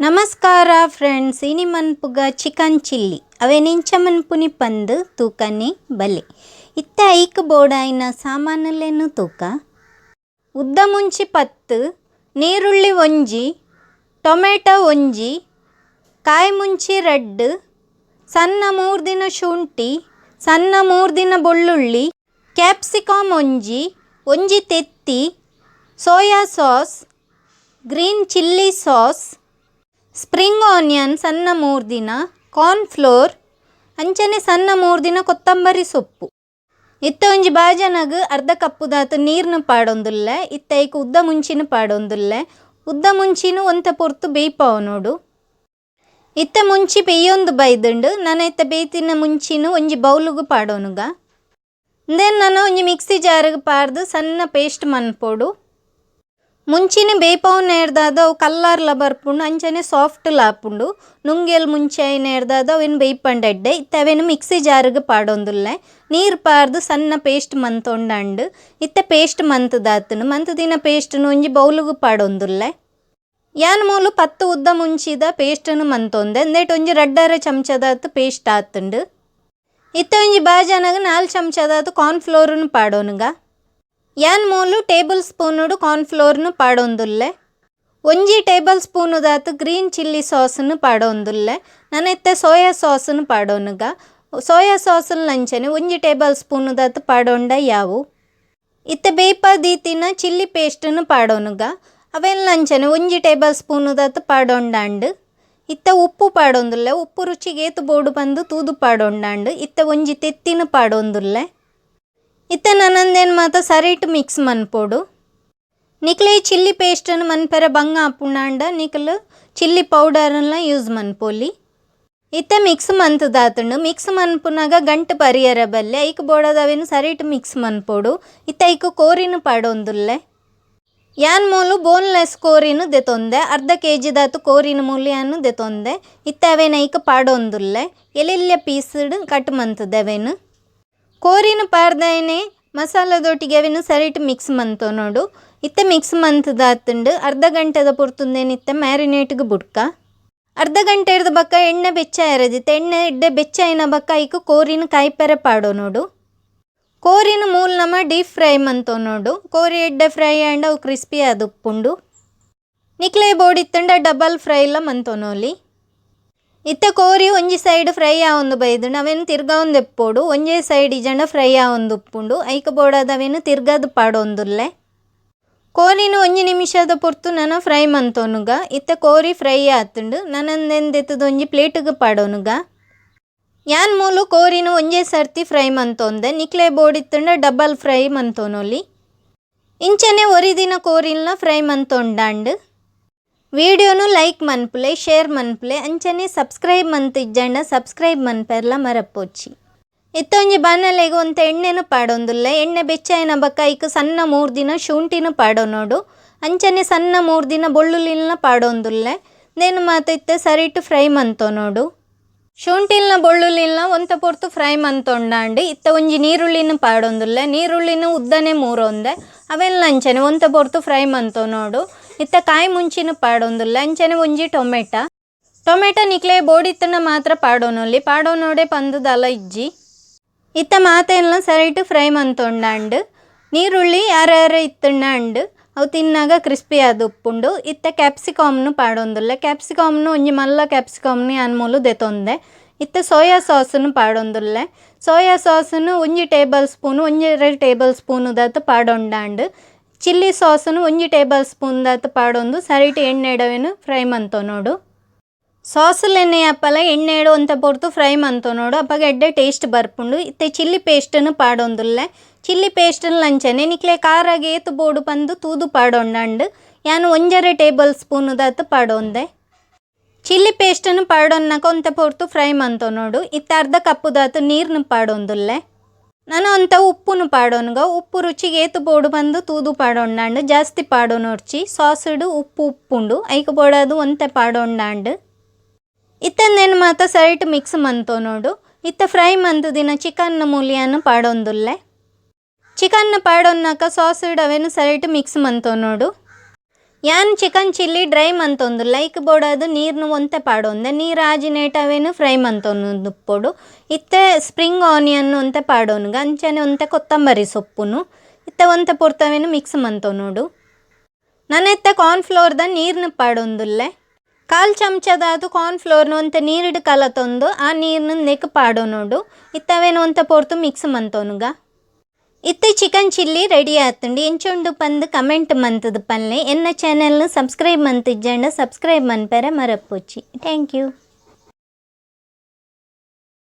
ನಮಸ್ಕಾರ ಫ್ರೆಂಡ್ಸ್, ಇನಿ ಮನ್ಪುಗ chicken chilli. ಅವೆನಿಂಚ ಮನ್ಪುನಿ ಪಂದ್ ತೂಕನೆ ಬಲೆ. ಇತ್ತೆ ಐಕ್ ಬೋಡಾಯಿನ ಸಾಮಾನುಲೆನ್ ತೂಕ. ಉದ್ದ ಮುಂಚಿ 10, ನೀರುಳ್ಳಿ 1, ಟೊಮೆಟೊ 1, ಕಾಯಿ ಮುಂಚಿ 2, ಸಣ್ಣ ಮೂರ್ದಿನ ಶುಂಠಿ, ಸಣ್ಣ ಮೂರ್ದಿನ ಬೆಳ್ಳುಳ್ಳಿ, capsicum 1, 1 ತೆತ್ತಿ, soya sauce, green chilli sauce, spring onion ಸಣ್ಣ ಮೂರ್ದಿನ, ಕಾರ್ನ್ ಫ್ಲೋರ್, ಅಂಚನೆ ಸಣ್ಣ ಮೂರ್ದಿನ ಕೊತ್ತಂಬರಿ ಸೊಪ್ಪು. ಇತ್ತೆ ಒಂಜಿ ಬಾಜನಗ್ ಅರ್ಧ ಕಪ್ಪುದಾತ್ ನೀರ್ನ ಪಾಡೊಂದುಲ್ಲೆ. ಇತ್ತೆ ಐಕ್ ಉದ್ದ ಮುಂಚಿನ ಪಾಡೊಂದುಲ್ಲೆ. ಉದ್ದ ಮುಂಚಿನ ಒಂತೆ ಪೊರ್ತು ಬೇಯ್ಪಾವ ನೋಡು. ಇತ್ತೆ ಮುಂಚಿ ಬೇಯೊಂದು ಬೈದುಂಡು. ನನ ಇತ್ತೆ ಬೇಯ್ತಿನ ಮುಂಚಿನ ಒಂಜಿ ಬೌಲುಗು ಪಾಡೋನುಗ. ಇಂದೆನ್ ನನ ಒಂಜಿ ಮಿಕ್ಸಿ ಜಾರಿಗೆ ಪಾಡ್ದು ಸಣ್ಣ ಪೇಸ್ಟ್ ಮನ್ಪೊಡು. ಮುಂಚಿನ ಬೇಯ್ಪಾವು ನೇರ್ದಾದ ಅವು ಕಲ್ಲರ್ಲ ಬರ್ಪುಂಡು, ಅಂಚನೆ ಸಾಫ್ಟ್ ಆಪುಂಡು. ನುಂಗೆಲ್ ಮುಂಚೆ ನೇರ್ದಾದ ಅವೆನ್ ಬೇಯ್ಪಂಡ ಎಡ್ಡೆ. ಇತ್ತೆ ಅವೆನ್ ಮಿಕ್ಸಿ ಜಾರಿಗೆ ಪಾಡೊಂದುಲ್ಲೆ. ನೀರು ಪಾಡ್ದು ಸಣ್ಣ ಪೇಸ್ಟ್ ಮಂತೊಂಡಂಡು. ಇತ್ತೆ ಪೇಸ್ಟ್ ಮಂತುದಾತುಂಡು. ಮಂತುದಿನ ಪೇಸ್ಟ್ನು ಒಂಜಿ ಬೌಲುಗು ಪಾಡೊಂದುಲ್ಲೆ. ಯಾನ್ ಮೂಲು 10 ಉದ್ದ ಮುಂಚಿದ ಪೇಸ್ಟನ್ನು ಮಂತೊಂದೆ. ಇಂದೆಟ್ ಒಂಜಿ 2.5 ಚಮಚದಾತ್ ಪೇಸ್ಟ್ ಆತುಂಡು. ಇತ್ತೆ ಒಂಜಿ ಬಾಜನಗ್ 4 ಚಮಚದಾತ್ ಕಾರ್ನ್ ಫ್ಲೋರ್ನು ಪಾಡೊನುಗ. ಯಾನ್ ಮೂಲು ಟೇಬಲ್ ಸ್ಪೂನುಡು ಕಾರ್ನ್ ಫ್ಲೋರ್ನು ಪಾಡೊಂದುಲ್ಲೆ. 1 ಟೇಬಲ್ ಸ್ಪೂನುದಾತ್ ಗ್ರೀನ್ ಚಿಲ್ಲಿ ಸಾಸ್ನು ಪಾಡೊಂದುಲ್ಲೆ. ನನ ಇತ್ತೆ ಸೋಯಾ ಸಾಸ್ನು ಪಾಡೊನುಗ. ಸೋಯಾ ಸಾಸ್ನ್ ಅಂಚನೆ 1 ಟೇಬಲ್ ಸ್ಪೂನುದಾತ್ ಪಾಡೊಂಡ ಯಾವು. ಇತ್ತೆ ಬೇಯ್ಪ ದೀತಿನ ಚಿಲ್ಲಿ ಪೇಸ್ಟನ್ನು ಪಾಡೊನುಗ. ಅವೆಲ್ಲ ಅಂಚನೆ 1 ಟೇಬಲ್ ಸ್ಪೂನುದಾತ್ ಪಾಡೊಂಡಾಂಡು. ಇತ್ತೆ ಉಪ್ಪು ಪಾಡೊಂದುಲ್ಲೆ. ಉಪ್ಪು ರುಚಿಗೆ ಏತ್ ಬೋಡು ಪಂದು ತೂದು ಪಾಡೊಂಡಾಂಡು. ಇತ್ತೆ ಒಂಜಿ ತೆತ್ತಿನ ಪಾಡೊಂದುಲ್ಲೆ. ಇತ್ತೆ ನನಂದೇನು ಮಾತ ಸರಿಟ್ ಮಿಕ್ಸ್ ಮನ್ಪೊಡು. ನಿಕ್ಲೆ ಚಿಲ್ಲಿ ಪೇಸ್ಟನ್ನು ಮನ್ಪೆರೆ ಬಂಗ ಆಪುಂಡಾಂಡ ನಿಕುಲು ಚಿಲ್ಲಿ ಪೌಡರ್ನ ಯೂಸ್ ಮನ್ಪೊಲಿ. ಇತ್ತೆ ಮಿಕ್ಸ್ ಮಂತುದಾತುಂಡು. ಮಿಕ್ಸ್ ಮನ್ಪುನಗ ಗಂಟು ಪರಿಯರ ಬಲ್ಲೆ. ಐಕ್ ಬೋಡದವೇನು ಸರಿಟ್ ಮಿಕ್ಸ್ ಮನ್ಪೊಡು. ಇತ್ತೆ ಐಕ್ ಕೋರಿನ ಪಾಡೊಂದುಲ್ಲೆ. ಯಾನ್ ಮೂಲು ಬೋನ್ಲೆಸ್ ಕೋರಿನ ದೆತೊಂದೆ. ಅರ್ಧ ಕೆ ಜಿದಾತು ಕೋರಿನ ಮೂಲು ಯಾನ್ ದೆತೊಂದೆ. ಇತ್ತೆ ಅವೇನು ಐಕ್ ಪಾಡೊಂದುಲ್ಲೆ. ಎಲೆಲ್ಯ ಪೀಸ್ಡ್ ಕಟ್ ಮಂತುದೆ ಅವೇನು. ಕೋರಿನ ಪಾಡ್ದಾಯನೆ ಮಸಾಲದೊಟ್ಟಿಗೆ ಅವೇನು ಸರಿಟ್ ಮಿಕ್ಸ್ ಮಂತೊನೊಡು. ಇತ್ತೆ ಮಿಕ್ಸ್ ಮಂತುದಾತುಂಡು. ಅರ್ಧ ಗಂಟೆದ ಪೊರ್ತುಂದೇನು ಇತ್ತೆ ಮ್ಯಾರಿನೇಟ್ಗೆ ಬುಡ್ಕ. ಅರ್ಧ ಗಂಟೆ ಹಿಡ್ದು ಬಕ್ಕ ಎಣ್ಣೆ ಬೆಚ್ಚ ಇರದಿತ್ತೆ. ಎಣ್ಣೆ ಎಡ್ಡೆ ಬೆಚ್ಚ ಆಯಿನ ಬಕ್ಕ ಐಕ್ ಕೋರಿನ ಕಾಯ್ಪೆರೆ ಪಾಡೊನೊಡು. ಕೋರಿನ ಮೂಲು ನಮ ಡೀಪ್ ಫ್ರೈ ಮಂತೊನೊಡು. ಕೋರಿ ಎಡ್ಡೆ ಫ್ರೈ ಆಂಡ ಅವು ಕ್ರಿಸ್ಪಿ ಆದುಪ್ಪುಂಡು. ನಿಕ್ಲೆ ಬೋಡಿತ್ತುಂಡ ಡಬಲ್ ಫ್ರೈಲ ಮಂತೊನೊಲಿ. ಇತ್ತೆ ಕೋರಿ ಒಂಜಿ ಸೈಡ್ ಫ್ರೈ ಆವೊಂದು ಬೈದುಂಡು. ಅವೇನು ತಿರ್ಗಾವೊಂದು ಎಪ್ಪೊಡು. ಒಂಜೇ ಸೈಡ್ ಇಜ್ಜಂಡ ಫ್ರೈ ಆವೊಂದು ಉಪ್ಪುಂಡು. ಐಕ್ ಬೋಡಾದ ಅವೇನು ತಿರ್ಗಾದ್ ಪಾಡೊಂದುಲ್ಲೆ. ಕೋರಿನ ಒಂಜಿ ನಿಮಿಷದ ಪೊರ್ತು ನನ ಫ್ರೈ ಮಂತೊನುಗ. ಇತ್ತೆ ಕೋರಿ ಫ್ರೈ ಆತುಂಡು. ನನಂದೆನ್ ದೆತ್ತುದು ಒಂಜಿ ಪ್ಲೇಟ್ಗ್ ಪಾಡೊನುಗ. ಯಾನ್ ಮೂಲು ಕೋರಿನ ಒಂಜೇ ಸರ್ತಿ ಫ್ರೈ ಮಂತೊಂದೆ. ನಿಕ್ಲೆ ಬೋಡಿತ್ತುಂಡ ಡಬಲ್ ಫ್ರೈ ಮಂತೊನೊಲಿ. ಇಂಚನೆ ಒರಿದಿನ ಕೋರಿನ ಫ್ರೈ ಮಂತೊಂಡಾಂಡು. ವಿಡಿಯೋನು ಲೈಕ್ ಮನ್ಪುಲೆ, ಶೇರ್ ಮನ್ಪುಲೆ, ಅಂಚನೆ ಸಬ್ಸ್ಕ್ರೈಬ್ ಮಂತಿಜ್ಜಂಡ ಸಬ್ಸ್ಕ್ರೈಬ್ ಮನ್ಪೆರ್ಲ ಮರಪೊಚ್ಚಿ. ಇತ್ತೆ ಒಂಜಿ ಬಾಣಲೆಗ್ ಒಂತೆ ಎಣ್ಣೆನು ಪಾಡೊಂದುಲ್ಲೆ. ಎಣ್ಣೆ ಬೆಚ್ಚ ಬಕ್ಕ ಐಕ್ ಸಣ್ಣ ಮೂರ್ದಿನ ಶುಂಠಿನ ಪಾಡೊನೊಡು. ಅಂಚನೆ ಸಣ್ಣ ಮೂರ್ದಿನ ಬೆಳ್ಳುಳ್ಳಿನ ಪಾಡೊಂದುಲ್ಲೆ. ದೇನು ಮಾತ ಇತ್ತೆ ಸರಿಟ್ ಫ್ರೈ ಮಂತೊನೊಡು. ಶುಂಠಿಲ್ನ ಬೆಳ್ಳುಳ್ಳಿನ ಒಂತೆ ಪೊರ್ತು ಫ್ರೈ ಮಂತೊಂಡಾಂಡು. ಇತ್ತೆ ಒಂಜಿ ನೀರುಳ್ಳಿನ ಪಾಡೊಂದುಲ್ಲೆ. ನೀರುಳ್ಳಿನ ಉದ್ದನೆ ಮೂರೊಂದೆ. ಅವೆಲ್ಲ ಅಂಚನೆ ಒಂತೆ ಪೊರ್ತು ಫ್ರೈ ಮಂತೊನೊಡು. ಇತ್ತೆ ಕಾಯಿ ಮುಂಚಿನ ಪಾಡೊಂದುಲ್ಲೆ. ಅಂಚನೆ ಒಂಜಿ ಟೊಮೆಟೊ. ಟೊಮೆಟೊ ನಿಕ್ಲೆ ಬೋಡಿತ್ತುಂಡ ಮಾತ್ರ ಪಾಡೊನೊಲಿ, ಪಾಡೊನೊಡೆ ಪಂದುದಲ ಇಜ್ಜಿ. ಇತ್ತೆ ಮಾತೆನ್ಲ ಸರಿಟ್ ಫ್ರೈ ಮಂತೊಂಡಾಂಡು. ನೀರುಳ್ಳಿ ಯಾರ್ಯಾರ ಇತ್ತುಂಡ ಅಂಡು ಅವು ತಿನ್ನಾಗ ಕ್ರಿಸ್ಪಿ ಆದ್ ಉಪ್ಪುಂಡು. ಇತ್ತೆ ಕ್ಯಾಪ್ಸಿಕಮ್ನು ಪಾಡೊಂದುಲ್ಲೆ. ಕ್ಯಾಪ್ಸಿಕಮ್ನು ಒಂಜಿ ಮಲ್ಲ ಕ್ಯಾಪ್ಸಿಕಮ್ನು ಯಾನ್ ಮೂಲು ದೆತೊಂದೆ. ಇತ್ತೆ ಸೋಯಾ ಸಾಸ್ನು ಪಾಡೊಂದುಲ್ಲೆ. ಸೋಯಾ ಸಾಸ್ನು 1 table spoon, 1.5 table ಸ್ಪೂನುದಾತ್ ಪಾಡೊಂಡಾಂಡು. Chilli ಸಾಸ್ನು 1 table ಸ್ಪೂನ್ದಾತ್ ಪಾಡೊಂದು ಸರಿಟ್ ಎಣ್ಣೆಡವೇನು ಫ್ರೈ ಮಂತೊನೊಡು. ಸಾಸುಲೆನೆ ಅಪ್ಪಲ ಎಣ್ಣೆಡ್ ಒಂತೆ ಪೊರ್ತು ಫ್ರೈ ಮಂತೊನೊಡು. ಅಪಗ ಎಡ್ಡೆ ಟೇಸ್ಟ್ ಬರ್ಪುಂಡು. ಇತ್ತೆ ಚಿಲ್ಲಿ ಪೇಸ್ಟನ್ನು ಪಾಡೊಂದುಲ್ಲೆ. ಚಿಲ್ಲಿ ಪೇಸ್ಟ್ನ್ ಅಂಚನೆ ನಿಕ್ಲೆ ಖಾರಗ್ ಏತ್ ಬೋಡು ಪಂದು ತೂದು ಪಾಡೊಂಡಾಂಡು. ಯಾನ್ 1.5 ಟೇಬಲ್ ಸ್ಪೂನುದಾತ್ ಪಾಡೊಂದೆ. ಚಿಲ್ಲಿ ಪೇಸ್ಟನ್ನು ಪಾಡೊನ್ನಕ ಒಂತೆ ಪೊರ್ತು ಫ್ರೈ ಮಂತೊನೊಡು. ಇತ್ತೆ ಅರ್ಧ ಕಪ್ಪುದಾತ್ ನೀರ್ನು ಪಾಡೊಂದುಲ್ಲೆ. ನನ ಒಂತೆ ಉಪ್ಪುನು ಪಾಡೊನುಗ. ಉಪ್ಪು ರುಚಿಗೆ ಏತ್ ಬೋಡು ಪಂದು ತೂದು ಪಾಡೊಂಡಾಂಡು. ಜಾಸ್ತಿ ಪಾಡೊನೊರ್ಚಿ. ಸಾಸುಡು ಉಪ್ಪು ಉಪ್ಪುಂಡು. ಐಕ್ ಬೋಡಾದ್ ಒಂತೆ ಪಾಡೊಂಡಾಂಡು. ಇತ್ತೆ ಮಾತ ಸರಿಟ್ ಮಿಕ್ಸ್ ಮಂತೊನೊಡು. ಇತ್ತೆ ಫ್ರೈ ಮಂತುದಿನ ಚಿಕನ್ ಮೂಲಿಯಾನ್ ಪಾಡೊಂದುಲ್ಲೆ. ಚಿಕನ್ ಪಾಡೊನ್ನಕ ಸಾಸುಡು ಅವೇನು ಸರಿಟ್ ಮಿಕ್ಸ್ ಮಂತೊನೊಡು. ಯಾನ್ ಚಿಕನ್ ಚಿಲ್ಲಿ ಡ್ರೈ ಮಂತೊಂದುಲ್ಲ. ಐಕ್ ಬೋಡಾದ್ ನೀರ್ನು ಒಂತೆ ಪಾಡೊಂದೆ. ನೀರು ಆಜಿನೇಟ ಅವೇನು ಫ್ರೈ ಮಂತೊಂದು ಇತ್ತೆ ಸ್ಪ್ರಿಂಗ್ ಆನಿಯನ್ ಒಂತೆ ಪಾಡೊನುಗ. ಅಂಚನೆ ಒಂತೆ ಕೊತ್ತಂಬರಿ ಸೊಪ್ಪುನು. ಇತ್ತೆ ಒಂತೆ ಪೊರ್ತವೇನು ಮಿಕ್ಸ್ ಮಂತೊನೊಡು. ನನ ಇತ್ತೆ ಕಾರ್ನ್ ಫ್ಲೋರ್ ದ ನೀರ್ನು ಪಾಡೊಂದುಲ್ಲೆ. ಕಾಲ್ ಚಮಚದಾದ್ ಕಾರ್ನ್ ಫ್ಲೋರ್ನು ಒಂತೆ ನೀರುಡು ಕಲತೊಂದು ಆ ನೀರ್ನು ನೆಕ್ ಪಾಡೊನೊಡು. ಇತ್ತೆ ಅವೇನು ಒಂತೆ ಪೊರ್ತು ಮಿಕ್ಸ್ ಮಂತೊನುಗ. ಇತ್ತೆ ಚಿಕನ್ ಚಿಲ್ಲಿ ರೆಡಿ ಆತುಂಡು. ಎಂಚ ಉಂಡು ಪಂದ್ ಕಮೆಂಟ್ ಮಂತುದು ಪನ್ಲೆ. ಎನ್ನ ಚಾನೆಲ್ನು ಸಬ್ಸ್ಕ್ರೈಬ್ ಮಂತಿಜ್ಜಂಡ ಸಬ್ಸ್ಕ್ರೈಬ್ ಮನ್ಪೆರೆ ಮರಪೊಚ್ಚಿ. Thank you.